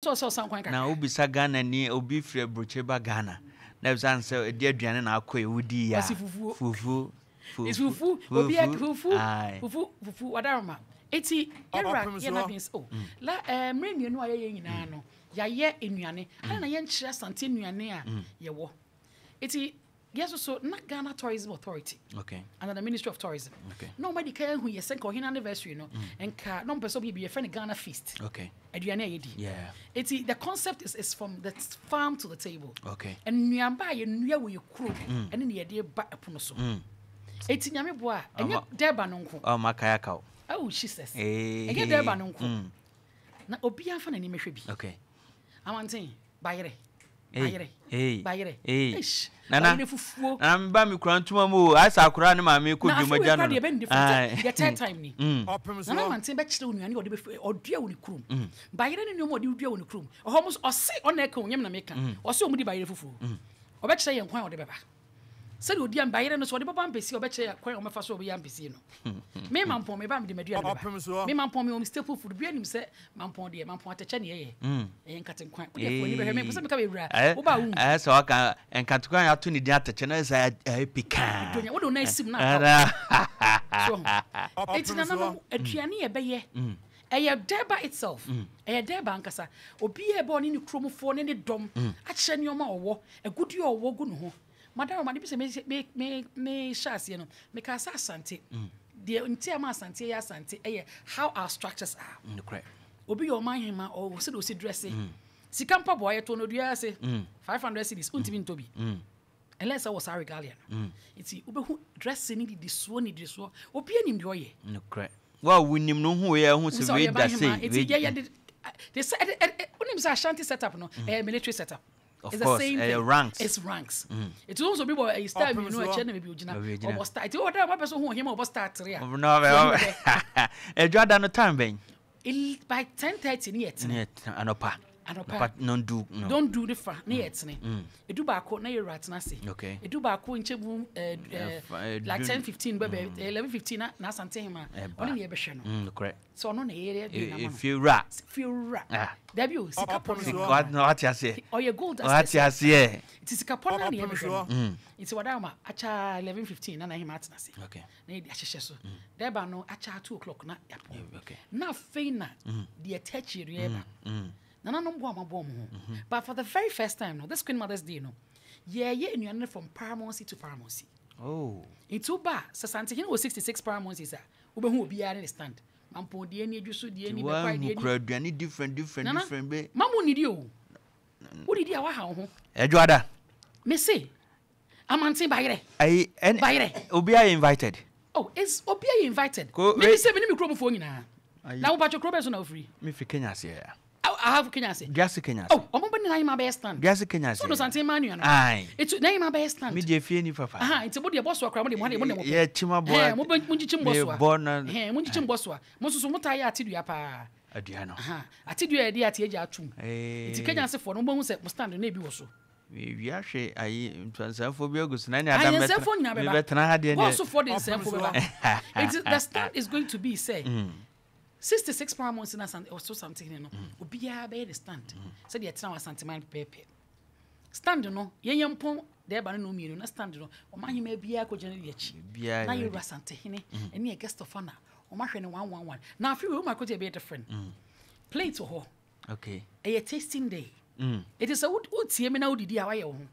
Sɛ ɔsɛ ɔsan kwan Na kakra. wobisa Ghana ni obi firi aburokyire ba Ghana na bisa no sɛ ɛde aduane na akɔ yi wodi yi a Ɔse fufuo. Fufu It's fufu fufu obi fufu fufu ae. Fufu fufu wadaroma. Eti yɛwura Ɔpem yɛ soɔ. n'adwene sɛ oh la ɛɛ mmerɛ mmienu a yɛyɛ nyinaa no yɛayɛ nnuane adɛn na yɛnkyerɛ Asante nnuane a yɛwɔ. Eti yɛ nso so na Ghana Tourism Authority okay. under the Ministry of Tourism okay. na wɔn adi kan ahu yɛ sɛ nka ɔhene anniversary no nka na wɔn pɛ sɛ wɔyɛ bi yɛfrɛ no Ghana feast okay. aduane a yɛdi yeah. Eti the concept is from the farm to the table. Okay. Nnuaba a yɛnua wɔ yɛ kuro ɛne ne yɛde ba ɛpono so. Eti Nyame boa a ɛnyɛ dɛba no nko. Ɔma kayaka o. Oh Jesus. Hey. Ɛnyɛ dɛba no nko. Na obiara fa n'ani mehwɛ bi. Okay. Amanten bayerɛ. Hey, Bayerɛ. hey, Bayerɛ. hey. Eish. Nana, Bayerɛ fufuo. Nana meba me kura ntoma mu o. Ayɛ sɛ akora ne maame kɔ Na dwom afei agya wei no koraa no. deɛ ɛbɛn different. Aye. Yɛ third time ni. Ɔpem Nana soɔ. Amanten bɛkyerɛ wo nnuane a ɔde bɛfiri ɔdua wɔ ne kurom. Bayerɛ ne nneɛma a ɔde dua wɔ ne kurom. Ɔhɔ mo ɔse ɔna ɛka o nyɛ me na meka. Ɔse ɔmo di bayerɛ fufuo. Ɔbɛkyerɛ yɛn kwan a ɔde bɛba. Sɛdeɛ ɔdi am bayerɛ no so ɔde bɛbɔ ampesie a ɔbɛkyerɛ yɛn kwan a ɔmɛfa so a ɔbɛyɛ ampesie no. Me Mampɔn meba a mede m'aduane bɛba. Ɔpem soɔ. Me Mampɔn mewɔ me staple food. Obiara nim sɛ Mampɔn deɛ Mampɔn atɛkyɛ ne yɛyɛ. Ɛyɛ nkatenkwan. Wode afuo ani bɛhwɛ me mpɛ sɛ meka bebree a woba a wonhu. Ɛyɛ sɛ waka nkatenkwan a yɛato ne din atɛkyɛ no sɛ ɛyɛ pikaa. Donya wode wo nan sim na aka wo. So ho. Enti Ɔpem nananom soɔ. aduane a ɛbɛyɛ ɛyɛ dɛba itself. Ɛyɛ dɛba ankasa. Obiara ɛbɛ ɔne ne kuromfoɔ ne ne dɔm akyerɛ nneɛma a ɔwɔ, agudeɛ a ɔwɔ gu ne ho. Madam Romade bi sɛ me me me me hyɛ aseɛ no mekaa sɛ Asante deɛ nti a ma Asante yɛ Asante ɛyɛ how our structures are. Nokorɛ. Obi yɛ ɔman hema ɔwɔ sɛdeɛ ɔsi dresse. Sika mpaboa yɛtɔn no dua ase 500 cedis wontumi ntɔ bi unless sɛ wɔ saa regalia no. Nti wobɛhu dressing ne didisoɔ ne didisoɔ obi anim deɛ ɔyɛ. Nokorɛ. Wo a wonim no wohu wei a wohu Wohu sɛ sɛ wei ɔyɛ da ban sei hema. Nti wei. yɛyɛ de de sɛ ɛde ɛde wonim sɛ Ashanti setup no ɛyɛ military setup. Of It's the course, same ɛyɛ thing. ranks. It's ranks. Nti wohu sɛ obi bɔ ɛyi star Ɔpem mmienu a soɔ. ɛkyerɛ na baabi ogyina. Baabi ogyina. Ɔbɔ star. Nti wɔ dɛ wɔpɛ sɛ ohu ɔhema a ɔbɔ star tere a. No, Fo anim bɛ. Adwada no time bɛn? By 10:30 ne yɛ tene. Ne yɛ tene anɔpa. Anɔpa. Anɔpa nondu no. Don't do ne fa ne yɛ tene. Edu baako na yɛ wura tena ase. Okay. Edu baako nkyɛn mu ɛɛ Ɛfa, like du- 10:15 bɛbɛ 11:15 na na Asante hema. Ɛba. Ɔno ne yɛ bɛhwɛ no. Nokorɛ. Sɛ ɔno na yɛ yɛ na ma no. Efie wura. Fie wura. Ah. Dabi o sika pɔ no. Ɔpem soɔ. Wate aseɛ. Ɔyɛ gold Wate aseɛ. Nti sika pɔ no na yɛ Ɔpem bɛhwɛ soɔ. no. Nti wɔda ma akya 11:15 na na hema atena ase. Okay. Na yɛde ahyehyɛ so. Dɛba no akya 2 o'clock na yɛapɔn. Okay. Na afei na deɛ ɛtɛ akyire no yɛba. Nananom boa ma boa mo ho. But for the very first time no, this Queen Mother's Day no, yɛyɛ nnuane no from Paramountcy to Paramountcy. Oh. Nti woba a, sɛ Santehene wɔ 66 Paramouncies a, wobɛhu obiara ne ne stand. Mampɔn deɛ ni, Adwoso deɛ ni, Bɛkwae Ti deɛ ni. kura aduane different different Nana, different bɛ. ma mo nnidi o. Wodidi a waha wo ho. Adwoada. Me se, Amanten bayerɛ. Ayi ɛn. Bayerɛ. Obiara yɛ invited. Oh, is obiara yɛ invited. Ko Me se me ne me kuromfoɔ nyinaa. Ayi. Na wo patro kuro bɛn so na wofiri? Me fi Kenya ase ya. I have Kenya ase. Duase Kenya ase. Oh, ɔmo bɛ ne nan ma bɛyɛ stand. Duase Kenya ase. So no Santehene maa nua no. Aye. Etu nan ma bɛyɛ stand. Me deɛ fie ni papa. Aha, nti mo deɛ bɔ so akora mo deɛ mo deɛ mo deɛ mo pɛ. Yɛ kyima bɔ. Hɛn, mo bɛ mo nkyikyim bɔ so a. Me bɔ na. Hɛn, mo nkyikyim bɔ so a. Mo nso so mo taa yɛ atedua paa. Adua no. Aha, atedua yɛ de ate agya atum. Ee. Nti Kenya asefoɔ no mo bɛhu sɛ mo stand no na ebi wɔ so. Wia hwɛ ayi nsɛmfoɔ bi agu so na ne adam Ayi nsɛmfoɔ nyinaa bɛba. bɛtena ha deɛ ne. Bɔɔsofoɔ de nsɛmfoɔ bɛba. Nti the stand is going to be sɛ 66 Paramountcy na Asante ɔso Santehene no obiara bɛyɛ ne stand sɛdeɛ ɛtena wɔ Asanteman pɛpɛɛpɛ. Stand no yɛn yɛn mpɔn dɛɛba no na mmienu na stand no ɔmo ahema biara kɔgyina ne akyi Biara na yɛ yɛwura Asantehene ɛne yɛ guest of honor ɔmo ahwɛ no one one one na afei wei ɔmo akɔgye ɛbɛyɛ different plate wɔ hɔ. Okay. Ɛyɛ tasting day. Eti sɛ wotie me na wodidi a wayɛ wo ho.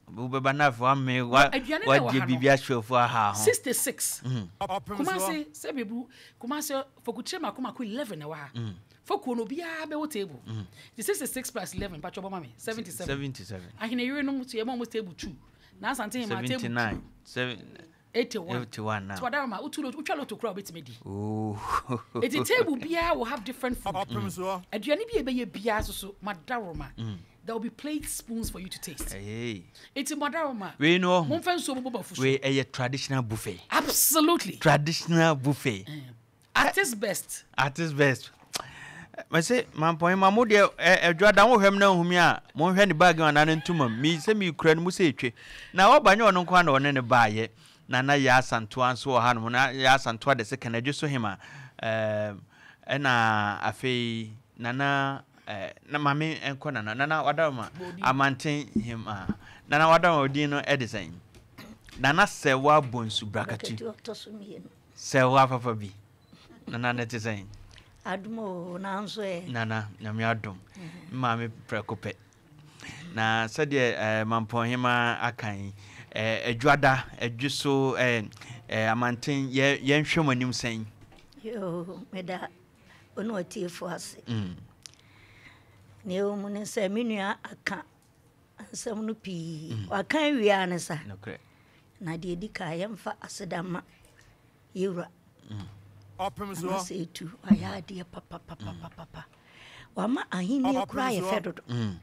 Wobɛba na afei wame wa Aduane na ɛwɔ wagye ha no. biribi ahyɛ ofu aha ho. 66. Ɔpem soɔ. Kumase sɛ bebu Kumase fokutire mako mako 11 na ɛwɔ ha. Fokuo no obiara bɛwɔ table. Nti 66 plus 11 patwɛ bɔ ma me 77. 77. Ahene yerenom so yɛma ɔmo table 2. Na Asante hema table 2. 79. 7 81. 81 now. So adaroma wotu lot wotwa lotto kora wobɛtumi di. Oh. Eti table biara will have different food. Ɔpem soɔ. Aduane bi a ɛbɛyɛ biara so so madaroma. There will be plate spoons for you to taste. Hey. Eti madaroma. Wei no ɔho. Momfa nsuo bobɔ bafu so. Wei ɛyɛ traditional buffet. Absolutely. Traditional buffet. At its best. At its best. Mese mampɔn ma mo deɛ adwada wo hwɛm na nhumi a monhwɛ ne bag anaa ne ntoma mu mi sɛ mekura no mu sɛ etwe na wɔba nyɛ ɔno nko ara na ɔne ne baayɛ na na yɛ asantoa nso wɔ hanom na yɛ asantoa de se kanadwo so hema ɛna afei nana. Eh, na maame nkɔ nana. Nana wadaroma amanten hema. Nana wadaroma odin no ɛde sɛn? Nana sɛ wabɔ nsu brakatu. Sɛ wapapa bi. Nana ne te sɛn? Adom o, nanso ɛ. Nana, nyame adom. Maame prɛko pɛ. Na sɛdeɛ eh, Mampɔnhema aka yi, eh, Adwuada, Adwoso, eh, eh, Amanten, yɛ, yɛnhwɛ mo anim sɛn? Yoo, meda wo ne w'atiefo ase. Mm. Nea ɛwɔ mu ne sɛ me nua aka nsɛm no pii. Mm. Waka awie a ne sa. Na deɛ ɛdi ka yɛmfa aseda ma yɛwura. Mm. Ɔpem soɔ. Anasɛ etu wayɛ adeɛ papapapapapa. Wama ahenni koraa yɛ fɛ dodo. Mm.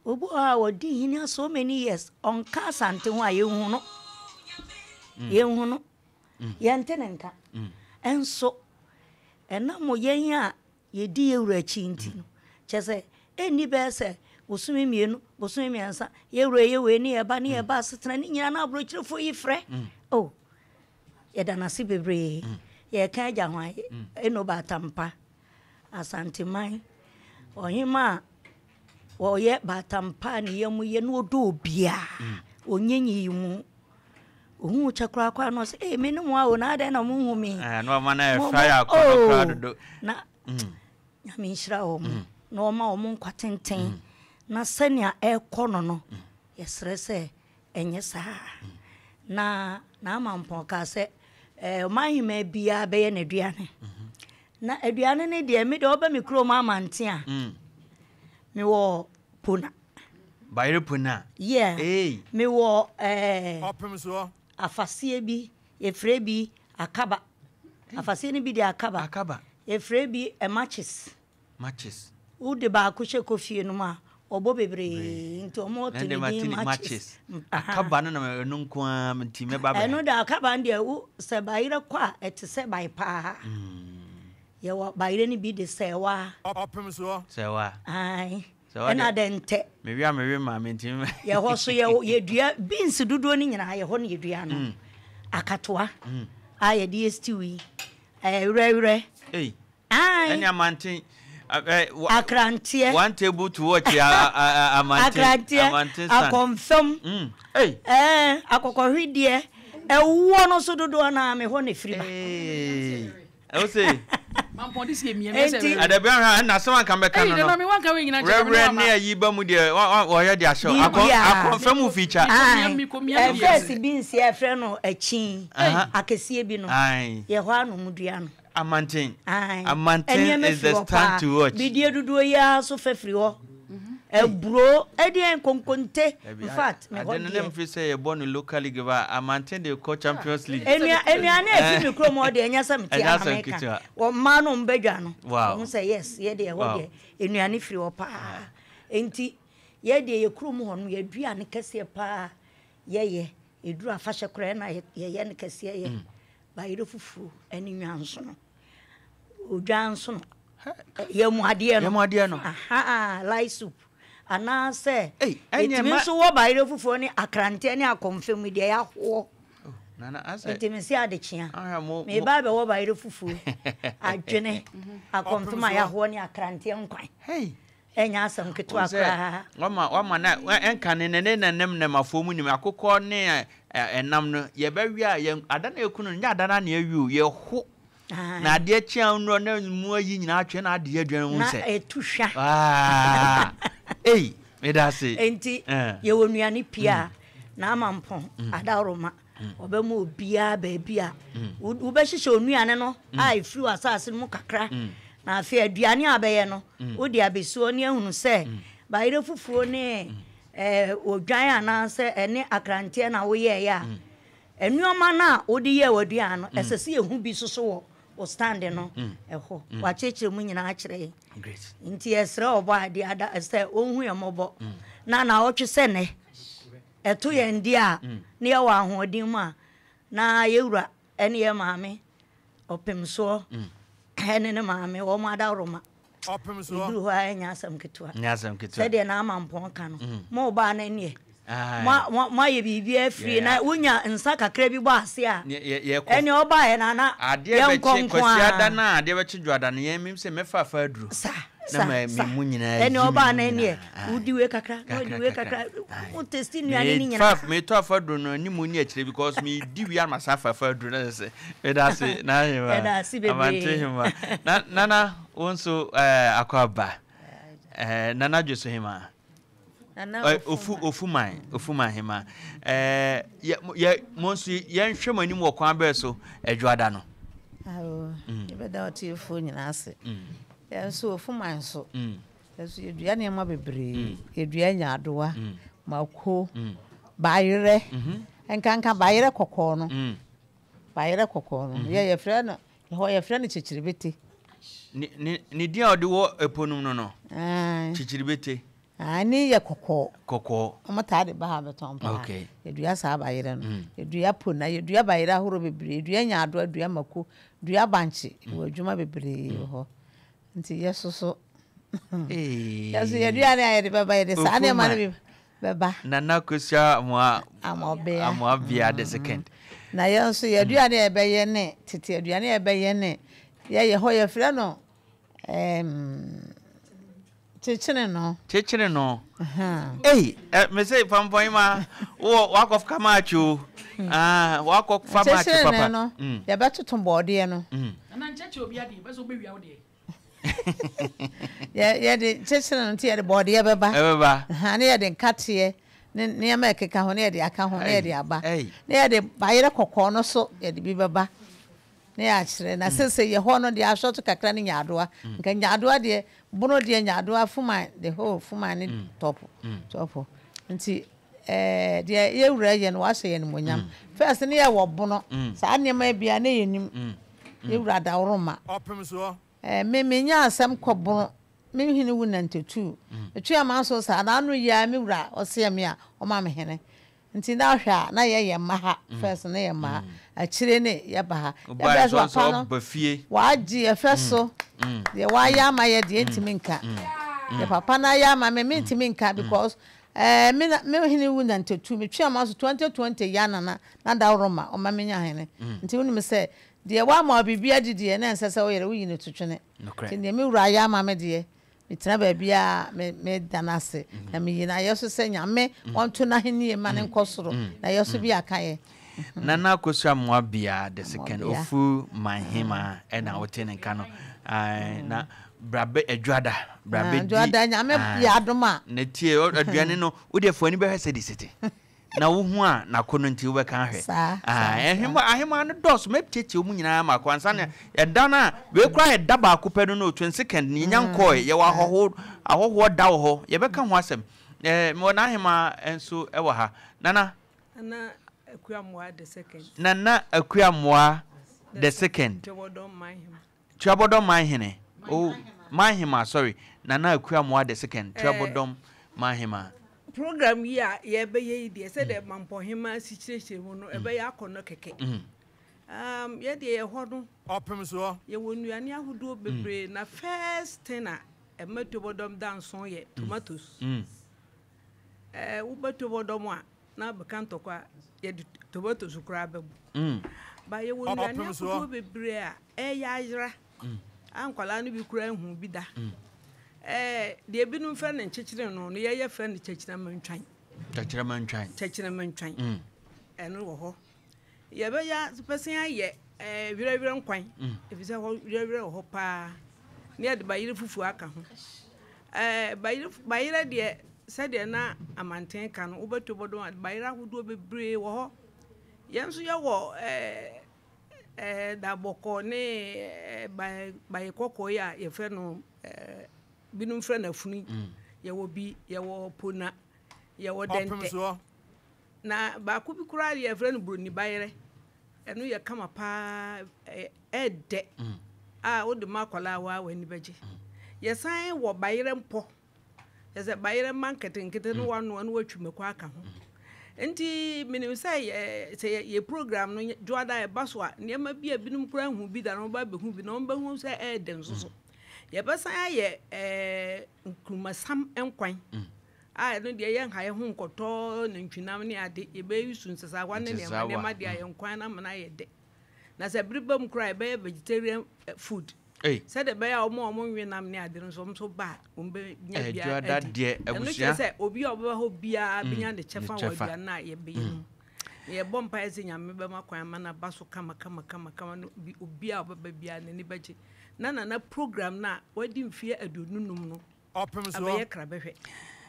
Obi wɔ hɔ a wɔdi hene so many years ɔnka Asante ho a yɛnhu no. Mm. Yɛnhu no. Mm. Yɛnte ne nka. Mm. Ɛnso ɛnam yɛn a yɛdi yɛn wura akyi nti no, kyerɛ sɛ ɛnni bɛyɛ sɛ bosome mmienu, bosome mmiɛnsa, yɛn wura yɛ wei ne yɛba ne yɛba asetena ne nyinaa na aburokyerɛfoɔ yi frɛ. Oh, yɛda no ase bebree. Yɛreka agya hwan? Eno Baatampa, Asanteman, ɔhemmaa a ɔyɛ Baatampa a ne yam yɛ na ɔdɔ obiara, ɔnyɛ nyiyimu. Ohun wo kyɛ koraa koraa na ɔsɛ ee me ne mo a o na adɛn na mo nhu me. Ɛɛ na ɔma na ɛfa yɛ akɔnɔ oh, koraa dodo. Na mm. Nyame nhyira wɔn mm. na ɔma wɔn nkwa tenten mm. na sɛnea ɛrekɔ no no mm. yɛsrɛ sɛ ɛnyɛ saa mm. na n'amampɔn kaa sɛ ɛɛ ɔman hemaa biara bɛyɛ n'aduane mm -hmm. na aduane no deɛ me deɛ ɔbɛ me kurom amante a mm. mewɔ pona. Bayerɛ po no a. Yeah. Eei. Me wɔ ɛɛ. Ɔpem soɔ. Afaseɛ bi, yɛfrɛ bi akaba. Afaseɛ no bi de akaba. Akaba. Yɛfrɛ bi matches. Matches. Wo de baako hyɛ kofie no mu a, ɔbɔ bebree nti ɔmo to ne din matches. Akaba no na ɛno nko ara nti mɛba bɛ. Ɛno de akaba no deɛ wo sɛ bayerɛ kɔ a ɛte sɛ bae paa. Yɛwɔ bayerɛ no bi de sɛɛwa. Ɔpem soɔ. Sɛɛwa. Ae. Ɛna dɛ ntɛ. Mewe a mewe ma mentumi. Yɛ hɔ so yɛ yɛdua beans dodoɔ no nyinaa yɛ hɔ na yɛdua no. Mm. Akatoa mm. a yɛde yɛ stew yi ɛwerɛwerɛ. Ei. Ɛne amanten. Akranteɛ. One table to watch amanten. Akranteɛ. Akɔnfam. Mm. Ei. Ɛɛ akɔkɔhwedeɛ. Ɛwoɔ no so dodoɔ no a me hɔ na ɛfiri ba. Ee. Ɛwɔ se. Mampɔn de sie mmienu sɛ Enti. Adabi ahwɛ ɛna asɛm anka mɛka no no. Wrɛwrɛ ne ayi ba mu deɛ wɔyɛ de ahyɛ akɔ akɔnfɛ mu feature. Ayi first bi nsi a yɛfrɛ no akyin akɛseɛ bi no yɛ hɔ a na wɔn dua no. Amanten. Amanten is the stand to watch. Bidie dodoɔ yi ara so fɛ firi hɔ. Aburo ɛdeɛn konkonte infact me hɔ deɛ. Ade no na mfiri sɛ yɛbɔ no local league ba Amanten de kɔ champions league. Enua enuane a ɛfiri me kurom hɔ deɛ ɛnyɛ sɛ mete ha na meka. Wɔ mmaa no wɔn badwa no. Wow. Wɔn sɛ yes yɛ deɛ ɛhɔ deɛ enuane firi hɔ paa. Enti yɛ deɛ yɛ kurom hɔ no yɛ aduane kɛseɛ paa yɛyɛ. Ɛduru afahyɛ koraa na yɛyɛ no kɛseɛ yɛ. Bayerɛ fufuo ɛne nwansono. Odwansono. Yɛmu adeɛ no. Yɛmu adeɛ no. Ahaa, light soup. Anaasɛ yɛtumi nso wɔ bayerɛ fufuo ne akranteɛ ne akɔmfɛ mu deɛ yɛahoɔ. Oh, nana asɛ. Nti mese adekyea. Meba abɛwɔ bayerɛ fufuo, adwene, akɔmfem a yɛahoɔ ne akranteɛ nkwan. Hey. Ɛnyɛ asɛm ketewa koraa. Wama wama na ɛnka ne ne ne nanem nam afoɔ mu nim akokɔ ne ɛnam no yɛbɛwe a yɛn ada na yɛku no nyɛ ada na na yɛwe o yɛho na adeɛ kye a nnuro na mu ayi nyinaa atwe na adeɛ aduane mu sɛ na ɛtu hwa ei meda ase enti yɛwɔ nnuane pii a na ama mpɔn adaworoma Ɔbɛma obiara baabi a wobɛhyehyɛ onuane no a ɛfiri w'asase no mu kakra, na afei aduane a wobɛyɛ no, wode abɛsi hɔ ne ahunu sɛ bayerɛ fufuo ne odwan anaasɛ ɛne akranteɛ na woyɛeɛ a, nneɛma no a wode yɛɛ w'aduane no, ɛsɛ sɛ yɛhu bi nso so wɔ wo stand no ɛhɔ. Wakyerɛkyerɛ mu nyinaa akyerɛ yɛn. Nti yɛsrɛ Ɔbɔadeɛ ada sɛ ɔnhu yɛn mmɔbɔ na naawɔtwe sɛ nnɛ. Ɛto yɛn deɛ a, na yɛwɔ ahoɔden mu a, na yɛn wura ne yɛn maame ɔpemsoɔ ne ne maame wɔn adaworoma. Ɛduru hɔ a ɛnyɛ asɛm ketewa. Sɛdeɛ na Amampɔn ka no, mo ba no neɛ, moayɛ biribi afiri na wonya nsa kakra bi bɔ ase a, ɛneɛ ɔbaeɛ no ana yɛnkɔ nko ara. Adeɛ bɛkye Kwasiada no a adeɛ bɛkye Dwoada no yɛn mim sɛ mɛfa afa aduro. Saa. Na ma me mu nyinaa yi me ɔbaa mu na ɛneɛ nyinaa. wodi wei kakra na wodi wei kakra, wo taste nnuane no nyinaa. Fa metɔ afaduro no anim ne akyire because me di wie a na masan afa afaduro na sɛ meda ase na ahema Yɛda ase bebree. Amante hema na nana wo nso ɛɛ akɔ aba ɛɛ nana dwoso hema. Nana Ofu Ofuman Ofuman hema ɛɛ yɛ yɛ mo nso yɛnhwɛ mo anim wɔ kwan bɛɛ so adwoada no. Awo yɛbɛda ɔtiefoɔ nyinaa ase. Yɛn nso Ofuman so yɛn nso yɛdua nneɛma bebree. Yɛdua nyaadowa, mako, bayerɛ, nkanka bayerɛ kɔkɔɔ no. Bayerɛ kɔkɔɔ no yɛ yɛfrɛ no ɛhɔ yɛfrɛ no kyekyerebete. Ne ne ne din a ɔde wɔ ɛpo no mu no no. Kyekyerebete. Aane yɛ kɔkɔɔ. Kɔkɔɔ. Wɔn taa de ba ha bɛtɔn paa. Okay. Yɛdua saa bayerɛ no. Yɛdua pona, yɛdua bayerɛ ahorow bebree, yɛdua nyaadoa, dua mako, dua bankye. Yɛwɔ adwuma bebree wɔ hɔ. Nti yɛsoso. Yɛso yɛduane a yɛde bɛba yɛde saa nneɛma no bi bɛba. Nana Akosua Amoah Amoabea. Amoabea the second. Na yɛn nso yɛn aduane a yɛbɛyɛ ne tete aduane a yɛbɛyɛ ne yɛyɛ hɔ yɛfrɛ no ɛɛm kyekyere no. Kyekyere no. Ei ɛ me se pampɔn ma wɔ wakɔ fa match o. Ah wakɔ fa match papa. Kyekyere no yɛbɛtoto bɔɔdeɛ no. Nana nkyɛkyɛ obi adeɛ bɛsɛ wobɛwia wo deɛ. Yɛ yɛde kyekyere no nti yɛde bɔɔdeɛ bɛba. Ɛbɛba. Ahaa ne yɛde nkateɛ ne nneɛma a ɛkeka ho ne yɛde aka ho ne yɛde aba. Ne yɛde bayerɛ kɔkɔɔ no so yɛde bi bɛba ne yɛakyerɛ. Na seesei yɛ hɔ no deɛ asɔɔto kakra ne nyaadoa. Nka nyaadoa deɛ bono deɛ nyaadoa fuman the whole fuman ne top top nti ɛɛ deɛ yɛ wura yɛ no wahyɛ yɛn animuonyam. First ne yɛwɔ bono saa nneɛma yi biara ne yɛnim. Yɛ wura dawuroma. Ɔpem soɔ. Eh, me menya asɛm kɔ bono, me hene wu nantetuu. Metwe amanso saa, na ano yi ara me wura ɔseɛ me a, ɔma me hene. Nti na ɔhwɛ a, na yɛ yɛ mma ha, first na yɛ mma ha, akyire ne yɛ ba ha. Yɛ Wobaeɛ bɛɛ nso so nso papa no, ɔba fie. wagye yɛ fɛ so, deɛ wayɛ ama yɛ deɛ ntumi nka. Deɛ papa no ayɛ ama me, mentumi nka because eh, me na, me hene wu nantetuu, metwe amanso 2020 ya na na, na dawuroma ɔma menya hene. Nti wonim sɛ, Deɛ wama wo biribi adi deɛ, na ɛnsɛ sɛ woyere, woyi no to twene. Nokorɛ. Nti deɛ me wura ayɛ ama me deɛ, metena baabiara a, me, meda no ase. Na meyi no ayɛ so sɛ Nyame ɔnto n'ahennie mma no nkɔ soro, na yɛ so bi aka yɛ. Nana Akosua Amoabea the second Amoabea. Ofu Manhema ɛna wote ne nka no. Ae, na bra bɛ Adwoada, bra Ah, bɛdi. Adwoada, Nyame Ae, yɛ adom a. Na tie, ɔ- aduane no, wodeɛ fa w'ani bɛhwɛ sɛdeɛ ɛsi te. Na wohu a, n'akɔnnɔ nti wobɛka ahwɛ. Saa, saa, Ahema, saa. ahema no dɔɔso. Mɛtiatia wɔn nyinaa mmaako ansa na ɛda no a, wei koraa yɛ da baako pɛ no no, 22nd no, yɛnya nkɔɔe. Yɛwɔ ahɔho, ahɔhoɔ da wɔ hɔ. Yɛbɛka ho asɛm. Ɛɛ, mewɔ n'ahema nso wɔ ha. Nana. Nana Akua Amoah the second. Nana Akua Amoah the second. Twɛbɔdɔm Manhema. Tuabɔdɔm Manhene, oh, Manhema, sorry, Nana Akua Amoah the second, Tuabɔdɔm Manhema. Program yi a yɛrebɛyɛ yi deɛ, sɛdeɛ Mampɔnhemaa si kyerɛkyerɛ mu no, ɛbɛyɛ akɔnnɔ kɛkɛ. Um, yɛ deɛ yɛ hɔ no, Ɔpem soɔ. yɛwɔ nnuane ahodoɔ bebree, na first thing a ɛma Tuabɔdɔm da nso yɛ tomatoes. Ɛɛ, woba Tuabɔdɔm a, na bɛka ntɔkwa a, yɛde tomatoes koraa bɛbɔ. Ba yɛwɔ nnuane Ɔpem soɔ. ahodoɔ bebree a ɛyɛ ayera a nkwadaa no bi koraa nhu bi da. Ɛɛ, deɛ ebinom frɛ no nkyekyere no no, yɛyɛ frɛ no kyɛkyerɛmantwan. Kyɛkyerɛmantwan. Kyɛkyerɛmantwan. Ɛno wɔ hɔ. Yɛbɛyɛ pɛsɛn ayɛ ɛɛ werɛwerɛ nkwan, efisɛ hɔ werɛwerɛ wɔ hɔ paa. Ne yɛde bayerɛ fufuo aka ho. Ɛɛ bayerɛ bayerɛ deɛ sɛdeɛ na amanten ka no, wobɛto bɔdɔm a bayerɛ ahodoɔ bebree wɔ hɔ. Yɛn nso yɛwɔ ɛɛ ɛɛ dabɔkɔ ne ɛɛ bae bae kɔkɔɔ yi a yɛfrɛ no ɛɛ binom frɛ no afunu yi. Yɛwɔ bi, yɛwɔ pona, yɛwɔ dɛntɛ. Na baako bi koraa deɛ yɛfrɛ no buroni bayerɛ. Ɛno yɛ kama paa, ɛyɛ dɛ a wode ma akwadaa a waa w'ani bɛgye. Yɛsan wɔ bayerɛ mpɔ. Kyerɛ sɛ bayerɛ mma nketenkete no wanoa na watwi mako aka ho. Nti menim sɛ yɛ sɛ yɛ program no dwoada a ɛba so a nneɛma bi a binom koraa nhu bi da no wɔba abɛhu bi na wɔbɛhu sɛ ɛyɛ dɛ nso so. Yɛbɛsan ayɛ ɛɛ nkurumasam nkwan. A ɛno deɛ yɛnha yɛn ho nkɔtɔ nantwinam ne ade, yɛbɛyi su nsesawa ne nneɛma nneɛma de ayɛ nkwan no ama no ayɛ dɛ. Na sɛ bere ba mu koraa a, yɛbɛyɛ vegetarian food. Sɛdeɛ ɛbɛyɛ a wɔn a wɔnwe nam ne ade no nso, wɔn nso ba a, wɔbɛnya bi adi. Ɛno kyerɛ sɛ obi a ɔbɛba hɔ biara bɛnya ne kyɛfa wɔ aduane no a yɛbɛyɛ no mu. Na yɛbɔ mpaeɛ sɛ Nyame bɛma kwan ama no aba so kama kama kama kama no bi obiara a ɔbɛba biara n'ani bɛgye. Na Nana program no a wadi mfeɛ 25 no abɛyɛ krabɛhwɛ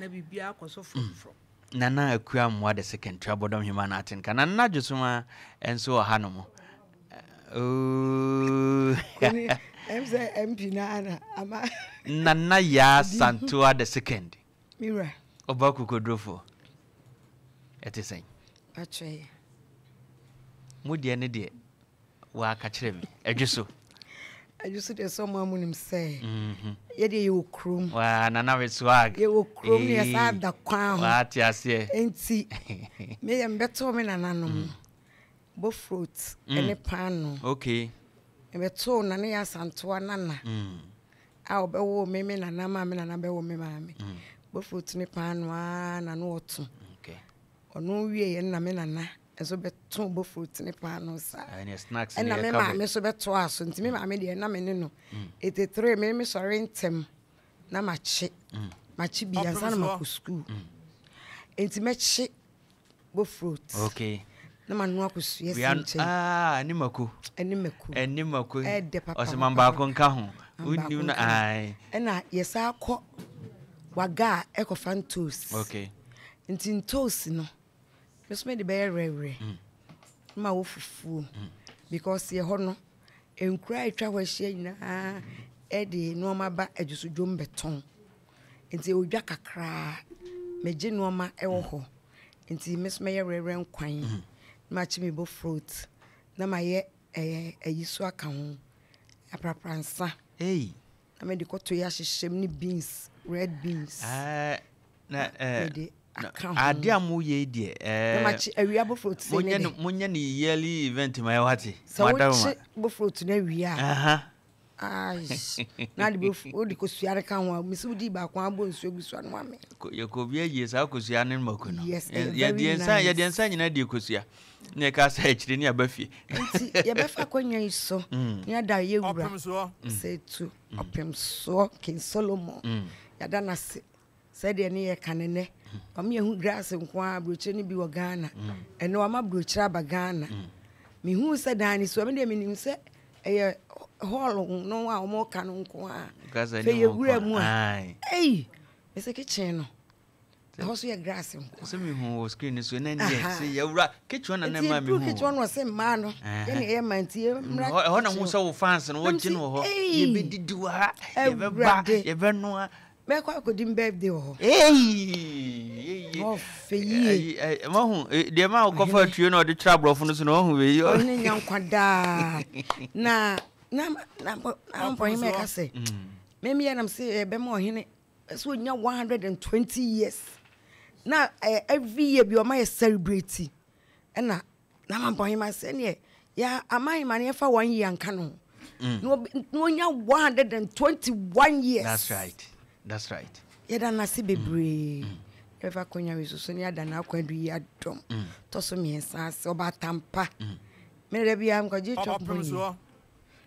na biribiara akɔ so frɔmfrɔm. Nana Akua Mmoa the second Tuabɔdɔm Hema no atenka. Na Nana Dwosoma nso wɔ hanom. Ooh. Ɛm sɛ MP na ana ama. Nana Yaa Santoa the second. Mira. Ɔba kokodurofo. Ɛte sɛn? Akyɛ. Mo deɛ ne deɛ waka kyerɛ me. Ɛdwe so. Ɛdwe so deɛ sɛ ɔmo amu nim sɛ. Mhm. Yɛ deɛ yɛwɔ kurom. Waa nana we swag. Yɛwɔ kurom ne yɛsa da kwan ho. Waa te aseɛ. Nti me yɛ mbɛtoo me nananom. Mm. Bofrot ne paanoo. Okay. Mebɛtoo Nana Yaa Asantewaa nana a ɔbɛwoo me me nana maa me nana bɛwoo me maame. Bofrot ne paanoo ara na na ɔto. Okay. Ɔno wieeɛ no na me nana nso bɛtoo bofrot ne paanoo saa. Ɛne snacks Ɛna me maame nso bɛtoaa so nti me maame deɛ na me ne no. 83 me mesɔre ntɛm na makye. Makye bi ansa na makɔ sukuu. Nti mɛkye bofrot. Okay. Na ma noa kosua si nkyɛn. Ah, ɛne mako. Ɛne mako. Ɛne mako. Ɛdɛ papa. Ɔsɛ man baako nka ho. Wonim na ai. Ɛna yɛsa akɔ waga a ɛkɔfa ntoos. Okay. Nti ntoos no, me so mede bɛyɛ werɛwerɛ. Ma wo fufuo. Because yɛ hɔ no, nkura a atwa hɔ ahyia nyinaa ɛde nneɛma ba adwusudwom bɛtɔn. Nti odwa kakraa, megye nnoɔma wɔ hɔ. Nti me nso mɛyɛ werɛwerɛ nkwan, na makye me bofrot, na mayɛ ɛɛ ayi so aka ho, aprapra nsa. Ei. Na mede kɔtɔyi ahyehyɛ mu ne beans, red beans. Ɛɛ na ɛɛ. Mede aka ho. Ade a moyɛ yi deɛ ɛɛ. Na makye awia bofrot sei ne de. Monyɛ no yearly event ma yɛ wate. Sɛ wokye bofrot no awie a. Aha. Aish. Na de bɛfu wode kosua no ka ho a mesi wodi baako abɔ nsuo gu so a na wame. Yɛkɔ obi ayie saa kosua ne mako no. Yes, ɛyɛ very nice. Yɛde nsa nyinaa di kosua. Na yɛka sɛ akyire ne aba fie. Nti yɛbɛfa akonnwa yi so na yɛada yɛ wura sɛ tu ɔpemsoɔ King Solomon. Yɛada no ase. Sɛdeɛ ne yɛka no nnɛ, wama yɛhu grass nko ara, aburokyire no bi wɔ Ghana. Ɛnnɛ wama aburokyire aba Ghana. Mehuu sɛ dan no si hɔ, me deɛ menim sɛ ɛyɛ hall no a wɔka no nko ara. Fɛ yɛwura mu a, ei, mese kitchen no, ɛhɔ so yɛ grass nko ara. Sɛ mehu wɔ screen no so, na ɛneɛ sɛ yɛwura kitchen na na ɛma mehu. Nti yɛduru kitchen no ɔse mmaa no, yɛne ɛyɛ mmaa nti yɛmmra kitchen. Ɛhɔ na hu sɛ wo fans no wɔgye no wɔ hɔ. Yɛbɛdidi wɔ ha, yɛbɛba, yɛbɛnoa. Mɛkɔ akɔdi me birthday wɔ hɔ. Eii! Ɔfɛ yie. Mahu deɛ ma wokɔfa atuo na ɔde kyerɛ aborɔfo no so na wahu wei. Ɔhene nya nkwa daa. Na na na na mpɔhene ɛka sɛ mɛmi yɛ nam sɛ ɛbɛma ɔhene ɛsɛ ɔnya 120 years na every year bi ɔma yɛ celebrate ɛna Na ama mpɔhema sɛdeɛ yɛ ama ahema no yɛfa one year nka no ho mm. na ɔnya 121 years. That's right. That's right. Yɛda no ase bebree. Mm. Yɛbɛfa akonnwa wei soso ne yɛada no akwan du yi adɔm. Mm. Tɔ so mmiɛnsa ase ɔba atampa. Mm. Mene da biara nkɔgye twɛ mpɔnyi.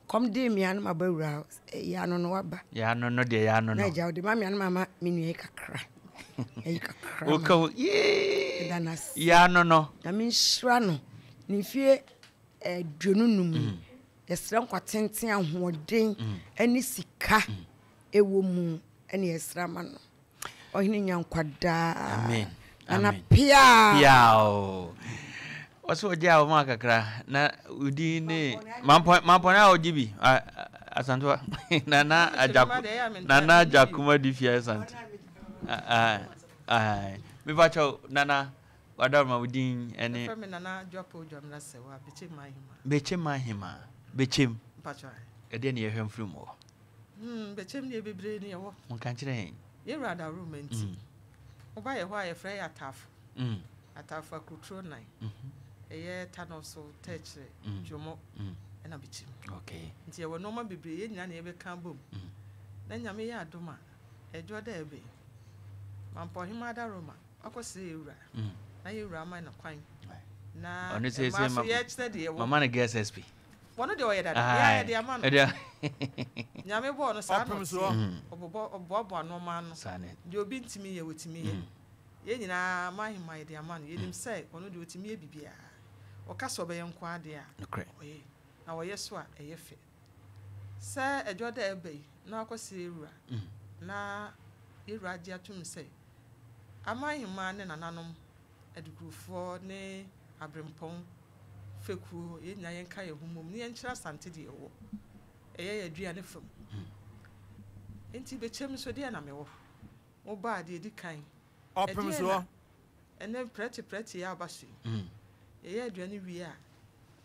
Kɔm dee me a na mabɔ awura hɔ. Yɛ ano no waba. Yɛ ano no deɛ yɛ ano no. Na agya wode ma me a na mama me nua yi kakra. Ayi kakra. Woka wo yee. Ɛda no ase. Yɛ ano no. Nyame nhyira no. Ne mfie 25 yi. Mm. Yɛsrɛ nkwa tenten ahoɔden mm. ne sika mm. ɛwɔ mu ɛne yɛsrɛ ama no. Ɔhene nya nkwa daa. Amen. Nana piaa. Piaa o. Ɔsɛ ɔgye a ɔma kakra na odi ne mampɔn a ɔgye bi asantewa nana ajako nana ajakuma di fia asante. Mepa kyɛw nana wadaroma wo din ɛne. Yɛfrɛ me nana Dwapo Dwamena Sɛwa Bekyem Mahema. Bekyem Mahema Bekyem. Mpakyɛw. Ɛdeɛ ne yɛhwɛ mfiri mu hɔ. Hmm, bɛkyɛm deɛ bebree ne ɛwɔ. Monka nkyerɛ yɛn. Yɛn wura Adaworoma nti. Mm. Woba yɛ hɔ a yɛfrɛ yɛ Atafo. Mm. Atafo akuruturo nan. Mm -hmm. Ɛyɛ Tanoso, Tɛkyerɛ, mm. Dwomo, mm. ɛna bɛkyɛm. Okay. Nti yɛwɔ nneɛma bebree yɛn nyinaa na yɛbɛka bom. Mm. Na Nyame yɛ adom a, ɛdwoɔ dɛ ɛbɛn. Mampɔhema Adaworoma wakɔsrɛ yɛ wura. Mm. Na yɛ wura ama no kwan. Na ɛma so yɛkyerɛ deɛ yɛwɔ. Mama no girls SP. Wɔno deɛ ɔyɛ dada. Yɛ a yɛde ama no. Nyame bɔɔ no saa na ɔteɛ. Ɔbobɔ, ɔboaboa nnoɔma ano. Deɛ obi ntumi nyɛ, ɔtumi yɛ. Yɛn nyinaa, m'ahemmaa yɛde ama no. Yɛnim sɛ ɔno deɛ ɔtumi yɛ biribiara. Ɔka sɛ ɔbɛyɛ nko ara deɛ a, ɔyɛ. Na ɔyɛ so a, ɛyɛ fɛ. Sɛ Adwoada reba yi, na wakɔsrɛ yɛn wura, na yɛn wura agye atom sɛ aman hemmaa ne nananom, adukurufoɔ ne aberempɔn fekuo, yɛn nyinaa yɛnka yɛn ho mmom na yɛnkyerɛ Asante deɛ ɛwɔ, ɛyɛ yɛn aduane fam. Enti bɛkyɛm nso, deɛ na mewɔ? Mobaa deɛ ɛdi kan, ɛdeɛn na ɛnɛ prɛte prɛte yi aba so yi? Yɛyɛ aduane wie a,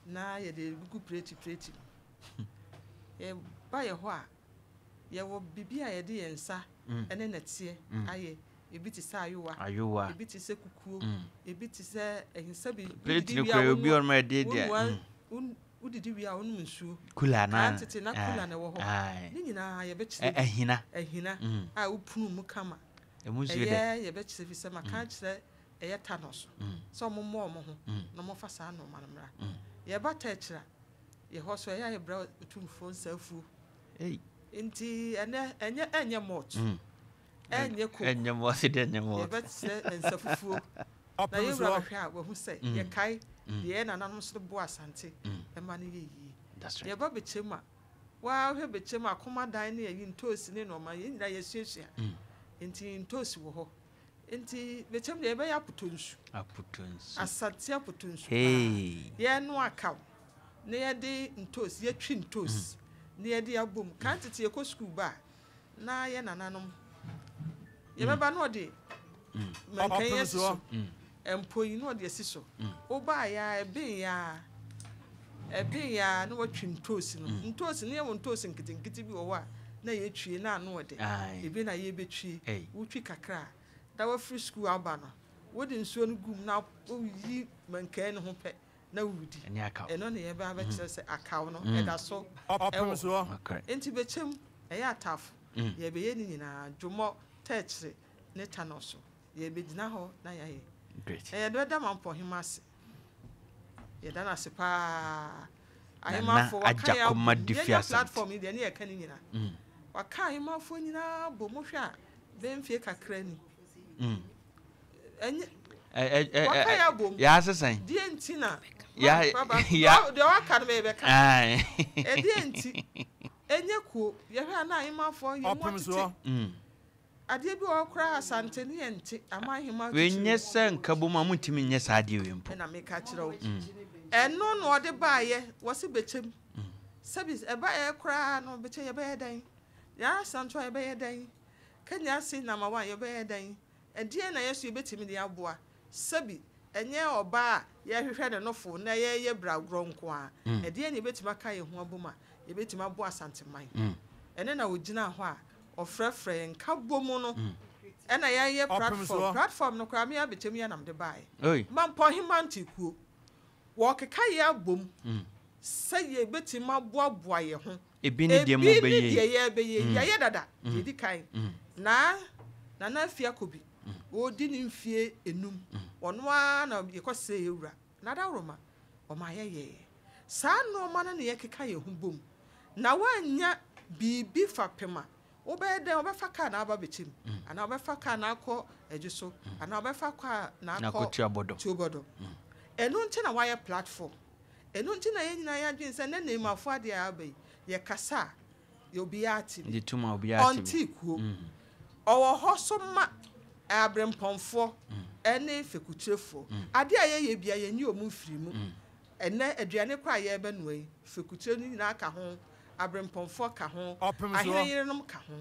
na yɛde gugu prɛte prɛte mu. Yɛba yɛ hɔ a, yɛwɔ biribi a yɛde yɛn nsa ne nɛteɛ ayɛ. Ebi te sɛ ayowa, Ayowa. ebi te sɛ kukuo, ebi te sɛ nsa bi. Plate Wodidi no wie a koraa obi wonoa wɔ hɔ a ɛde deɛ. wonoa wo wodidi wie a wonom nsuo. Kula Kan anaa? tete na kula na ɛwɔ hɔ. Ae. Ne nyinaa yɛbɛkyerɛ bi. Ahina. Ahina a wopunu mu kama. Emu nsuo dɛ. Ɛyɛ yɛbɛkyerɛ fi sɛ maka akyerɛ ɛyɛ Thanos sɛ wɔmmɔ wɔn ho na wɔmfa saa nnoɔma no mmra. Yɛba Tɛkyerɛ a, yɛ hɔ nso ɛyɛ a yɛbrɛ Otumfoɔ nsa afuo. Nti ɛnɛ ɛnyɛ ɛnyɛ malt, ɛnyɛ coke. Ɛnyɛ malt deɛ ɛnyɛ malt. Yɛbɛkyerɛ nsa fufuo na yɛn wura bɛhwɛ a wahu sɛ yɛkae deɛ yɛn nananom nso de boa Asante ma no yɛ yie. Yɛba bɛkyɛm a, wo ara wohwɛ bɛkyɛm a akomadan ne ayi ntoosi ne nnoɔma yɛn nyinaa yɛasuasua. Nti ntoosi wɔ hɔ. Nti bɛkyɛm deɛ yɛbɛyɛ apotɔ nsu. Apotɔ nsu. Asante apotɔ nsu paa. Yɛnoa akaw na yɛde ntoosi, yɛtwi ntoosi na yɛde abom. Kan tete yɛkɔ sukuu ba a, na yɛn nananom yɛbɛba na ɔde mankan yi asi so, mpo yi na ɔde asi so. Wobaeɛ a ɛben yɛ a, ɛben yɛ a na watwi ntoosi no. Ntoosi no yɛwɔ ntoosi nketenkete bi wɔ hɔ a na yɛtwie na ano ɔdɛ. Ebi na yɛbɛtwie. Wotwi kakra a, na wafiri sukuu aba no, wode nsuo no gu mu na woyi mankan no ho pɛ na woredi. Ɛno na yɛbɛ abɛkyerɛ sɛ akaw no ɛda so ɛwɔ hɔ. Enti bɛkyɛm, ɛyɛ atafo, yɛbɛyɛ ne nyinaa, dwomɔ, tɛkyere ne tanɔ so. Yɛbɛgyina hɔ na yɛayɛ. Na yɛde bɛda Mampɔhema ase. Yɛda no ase paa. Ahemafoɔ, waka yɛn abom. Yɛnya platform yi deɛ ne yɛka ne nyinaa. Waka ahemafoɔ nyinaa abom. Mohwɛ a, bɛyɛ mfie kakra ni. Ɛnyɛ, waka yɛn abom. Yɛasesa. Deɛ nti na, deɛ waka no bɛyɛ bɛka. Ɛdeɛ nti, ɛnyɛ kuo. Yɛhwɛ a na ahemafoɔ yɛn mu atete. Adeɛ bi wɔ hɔ koraa Asante ne yɛn nte, aman hemmaa Wei titiriw. nyɛ sɛ nkabom a montumi nyɛ saa adeɛ wei mpo. Ɛna meka kyerɛ wo. Ɛno na ɔde baeɛ, wɔse bɛkyɛm. Sɛbi ɛbaeɛ koraa no bɛkyɛ yɛbɛyɛ dɛn? Yɛn Asantewa yɛbɛyɛ dɛn? Kenya ase number one yɛbɛyɛ dɛn? Ɛdeɛn na yɛn nso yɛbɛtumi de aboa? Sɛbi ɛnyɛ ɔbaa a yɛrehwehwɛ ne nofo na yɛreyɛ bragorɔ nko ara. Ɛdeɛn na yɛbɛtumi aka yɛn ho abom a yɛbɛtumi aboa Asanteman? Ɛno na ɔgyinaa hɔ a ɔfrɛfrɛ yɛn nkabom no ɛna yɛayɛ platform. Platform no koraa me abɛkyɛm yi ara na mede baeɛ. Mampɔhemmaa Ntekuo, wɔkeka yɛn abom sɛ yɛbɛtumi aboaboa yɛn ho. Ebi ne deɛ Ebi ne mobɛyɛ yi. deɛ yɛrebɛyɛ yi. Yɛayɛ dada, deɛ ɛdi kan. Na Nana Afia Kobi, ɔredi ne mfie enum, ɔno ara na yɛkɔsrɛɛ yɛn wura, Nadaworoma, ɔmaa yɛyɛeɛ. Saa nnoɔma no na yɛkeka yɛn ho bom. Na woannya biribi fapem a, wobɛyɛ dɛn? Wobɛfa kaa na aba abɛkyɛ mu, anaa wobɛfa kaa na akɔ Adwo anaa wobɛfa kaa na akɔ Tuobɔdɔ. Ɛno nti na woayɛ platform. Ɛno nti na yɛn nyinaa yɛadwene sɛ nnɛ Neimafoɔ adeɛ a aba yi, yɛkasa a, obiara te bi. Ɔnte kuo. Ɔwɔ hɔ so ma aberempɔnfoɔ ne fekutrefoɔ. Adeɛ a yɛyɛ biara, yɛnyi wɔn mfiri mu. Ɛnnɛ, aduane koraa a yɛrebɛnoa yi, fekukyire no nyinaa ka ho, aberempɔnfoɔ ka ho, ahene yerenom ka ho,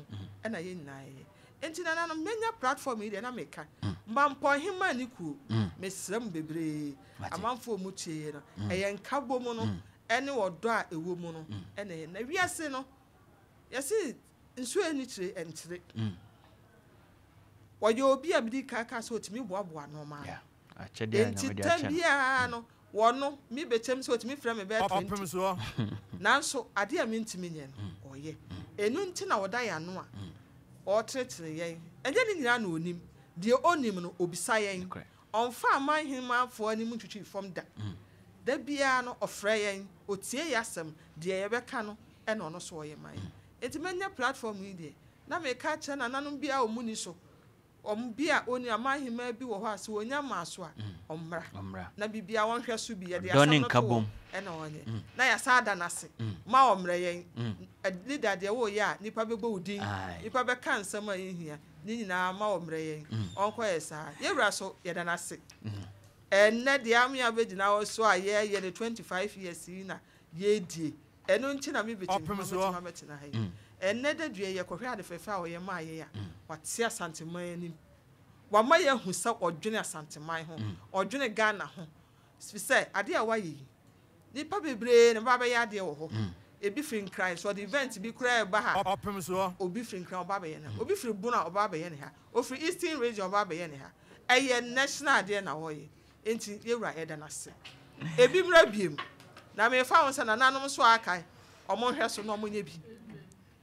ɛna yɛn nyinaa yɛyɛ. Enti nananom, manya platform yi deɛ na meka, Mampɔnhemmaa ne kuo, mesrɛ mo bebree, amanfoɔ a wɔtie yɛn no, ɛyɛ nkabom no ne ɔdɔ a ɛwɔ mu no na ɛyɛ. Na wiase no, yɛse nsuo a ɛnni kyire ɛnkyere. Ɔyɛ obi a medi kan kaa sɛ ɔtumi boaboa nnoɔma ano. Enti tɛm biara no, wɔno, me bɛkyɛm sɛ ɔtumi frɛ me bɛyɛ 20. Nanso adeɛ a mentumi nyɛ no, ɔyɛ. Ɛno nti na ɔda yɛn ano a, ɔretenetene yɛn. Ɛnyɛ ne nyinaa na ɔnim. Deɛ ɔnim no, ɔbisa yɛn. Ɔmfa aman hemmafoɔ anim ntwitwi fam da. Da biara no ɔfrɛ yɛn, ɔtie yɛn asɛm, deɛ yɛbɛka no na ɔno nso ɔyɛ ma yɛn. Enti manya platform yi deɛ, na meka akyerɛ nananom biara a wɔn nni so, wɔn bi a wɔnni, amanhemaa bi wɔ hɔ a sɛ wɔnya mmaa so a, ɔmmra na biribiara wɔnhwɛ so bi, yɛde asɛm no to hɔ na ɔnyɛ. Na yɛasan ada no ase ma ɔmmrɛ yɛn. Leader deɛ woreyɛ a, nnipa bɛbɔ wo din, nnipa bɛka nsɛm a ɛnhia, ne nyinaa ma ɔmmrɛ yɛn, ɔnkɔyɛ saa. Yɛn wura nso, yɛda no ase. Ɛnnɛ deɛ ame abɛgyina hɔ so a yɛreyɛ no 25 years yi na yɛredie. Ɛno nti na me bɛtumi mɛtumi abɛtena ha yi. Ɛnnɛ da dua yi yɛkɔhwɛ ade fɛfɛ a ɔyɛ maa yɛn a, wate Asanteman anim. Wama yɛahu sɛ ɔdwene Asanteman ho, ɔdwene Ghana ho. Firi sɛ adeɛ a wayɛ yi, nnipa bebree na bɛba abɛyɛ adeɛ wɔ hɔ. Ebi firi Nkran, sɛ ɔde event bi koraa reba ha, obi firi Nkran ɔba abɛyɛ no ha, obi firi Bono a ɔba abɛyɛ no ha. Ofiri Eastern region ɔba abɛyɛ ne ha. Ɛyɛ national adeɛ na ɔyɛ. Nti yɛwura yɛda no ase. Ebi mmra biem. Na mefa ho sɛ nananom nso a aka ɔmo nhwɛ so na ɔmo nyɛ bi.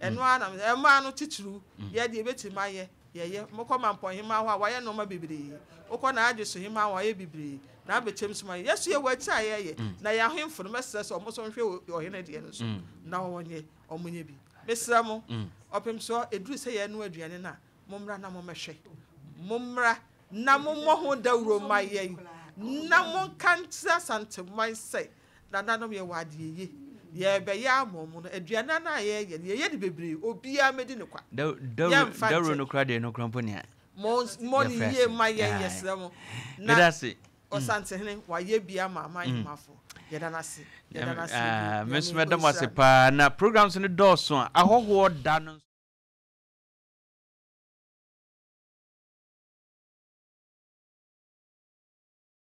Ɛno ara na me mmaa no titiriw yɛ deɛ yɛbɛtumi ayɛ yɛyɛ. Mokɔ Mampɔnhemaa hɔ a wayɛ nnoɔma bebree. Wokɔ Naadwesohemaa hɔ a wayɛ bebree. N'abɛkyɛm nso ma yɛ. Yɛso yɛwɔ akyiri a yɛyɛ. Na yɛn ahemfo no mɛsrɛ sɛ ɔmo nso nhwɛ ɔhene deɛ no so na wɔnyɛ ɔmo nyɛ bi. Mesrɛ mo ɔpemsoɔ ɛduru sɛ yɛnoa aduane no a Mommra na mommɛhwɛ. Mommra na mommɔ ho dawuro mma yɛn, na monka nkyerɛ Asanteman sɛ, Nananom, yɛwɔ adeɛ ye. Yɛrebɛyɛ ama wɔn no, aduane no a yɛreyɛ no, yɛyɛ no bebree, obiara mmɛdi no kwa. Yɛmfa Dawuro no koraa deɛ, ɛno koraa mpo nea Mommɔ no yɛfrɛ yie ase. mma yɛn, Ae. yɛsrɛ mo. Na Meda ase. Ɔsantehene, wayɛ bi ama aman hemafo. Yɛda no ase. Yɛda no ase. Me nso Nyame mɛda mo ase ɔnhyira no. paa. Na programs no dɔɔso a, ahɔhoɔ da no nso.